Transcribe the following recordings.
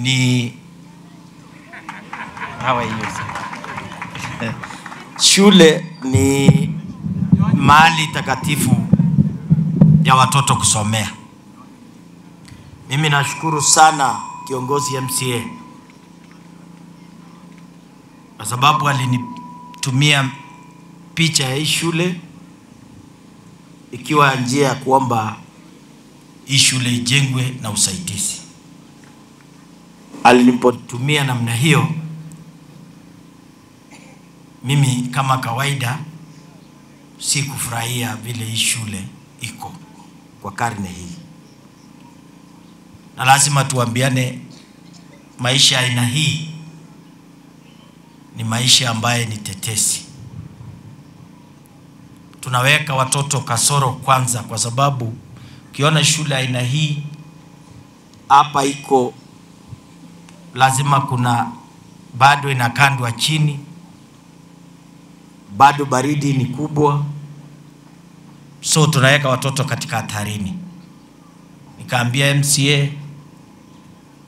ni how are you? Shule ni mahali takatifu ya watoto kusomea. Mimi nashukuru sana kiongozi MCA kwa sababu alinitumia picha ya hii shule ikiwa njia ya kuomba hii shule ijengwe na usaidizi. Alinipotumia namna hiyo, mimi kama kawaida sikufurahia vile hii shule iko kwa karne hii. Na lazima tuambiane, maisha aina hii ni maisha ambaye ni tetesi. Tunaweka watoto kasoro kwanza, kwa sababu ukiona shule aina hii hapa iko, lazima kuna bado inakandwa chini, bado baridi ni kubwa, so tunaweka watoto katika hatarini. Nikaambia MCA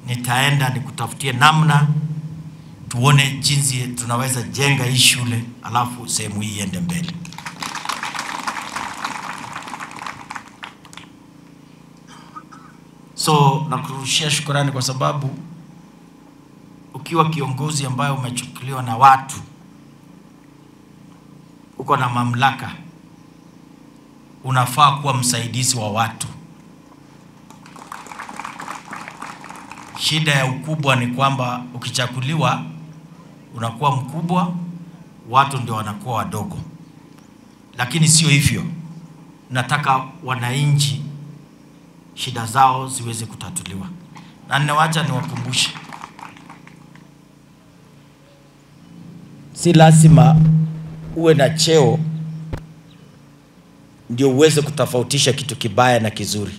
nitaenda nikutafutie namna tuone jinsi tunaweza jenga hii shule, alafu sehemu hii iende mbele. So nakurushia shukrani kwa sababu ukiwa kiongozi ambaye umechukuliwa na watu, uko na mamlaka, unafaa kuwa msaidizi wa watu. Shida ya ukubwa ni kwamba ukichaguliwa unakuwa mkubwa, watu ndio wanakuwa wadogo. Lakini sio hivyo. Nataka wananchi shida zao ziweze kutatuliwa. Na ninawacha niwakumbushe, si lazima uwe na cheo ndio uweze kutofautisha kitu kibaya na kizuri.